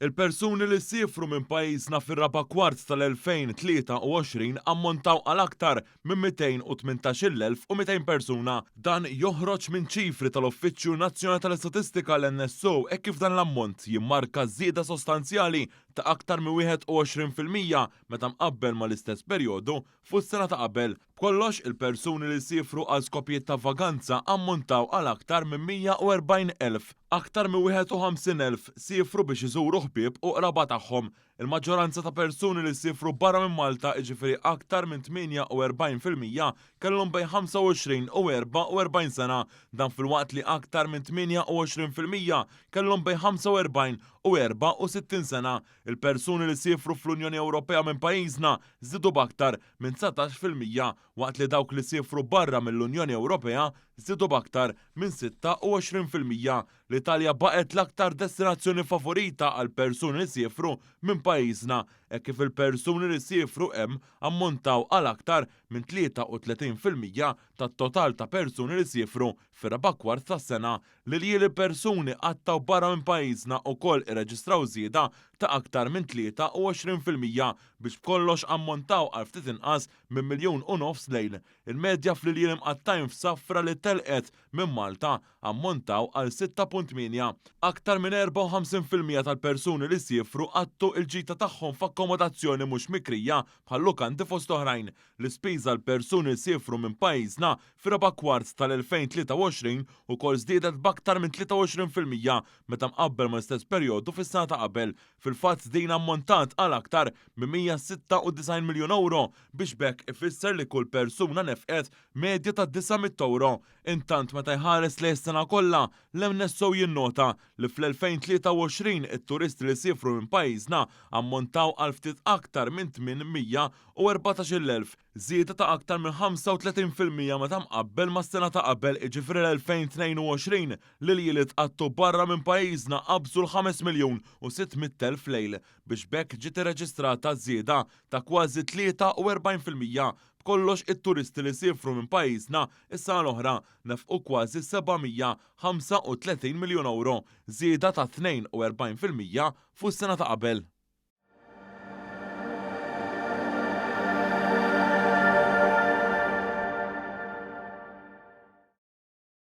Il-persuni li siefru minn pajjiżna fir-raba' kwart tal-2023 ammontaw għal aktar minn 218,200 persuna. Dan joħroġ minn ċifri tal-Uffiċċju Nazzjonali tal-Istatistika, l-NSO, hekk kif dan l-ammont jimmarka żieda sostanzjali ta' aktar minn 21% meta mqabbel mal-istess perjodu fuq is-sena ta' qabel. B'kollox, il-persuni li siefru għal skopijiet ta' vaganza ammontaw għal aktar minn 140,000. Aktar minn 51,000 siefru biex iżuru ħbieb u qraba tagħhom. Il-maġġoranza ta' persuni li siefru barra minn Malta, jiġifieri aktar minn 48%, kellhom bejn 25 u 44 sena. Dan filwaqt li aktar minn 28% kellhom bejn 45 u 64 sena. Il-persuni li siefru fl-Unjoni Ewropea minn pajjiżna żdiedu b'aktar minn 19% waqt li dawk li siefru barra mill-Unjoni Ewropea żdiedu b'aktar minn 26%. L-Italja baqgħet l-aktar destinazzjoni favorita għal persuni li siefru minn pajjiżna hekk kif il-persuni li siefru hemm ammontaw għal aktar minn 33% tat-total ta' persuni li siefru fir-raba' kwart tas-sena. L-iljieli persuni qattgħu barra minn pajjiżna wkoll irreġistraw żieda ta' aktar minn 23% biex b'kollox ammontaw għal ftit inqas minn miljun u nofs lejl. Il-medja fl-iljieli mqattgħin f'safra li telqet minn Malta ammontaw għal 6.8. Aktar minn 54% tal-persuni li siefru qattgħu il-ġita tagħhom f'akkomodazzjoni mhux mikrija bħal lukandi fost oħrajn. L-ispiża għal persuni li siefru minn pajjiżna fir-raba' kwart tal-2023 ukoll żdiedet b'aktar minn 23% meta mqabbel mal-istess perjodu fis-sena ta' qabel. Fil-fatt din ammontat għal aktar minn 196 miljun ewro biex b'hekk ifisser li kull persuna nefqet medja ta' 900 ewro. Intant meta jħares lejn is-sena kollha, l-NSO jinnota li fl-2023 it-turisti li siefru minn pajjiżna ammontaw għal ftit aktar minn 814,000, żieda ta' aktar minn 35% meta mqabbel mas-sena ta' qabel, jiġifieri l-2022. L-iljieli tqattgħu barra minn pajjiżna qabżu l-5 miljun u 600,000 lejl, biex b'hekk ġiet irreġistrata żieda ta' kważi 43%. B'kollox it-turisti li siefru minn pajjiżna s-sena l-oħra nefqu kważi 735 miljun ewro, żieda ta' 42% fuq is-sena ta' qabel.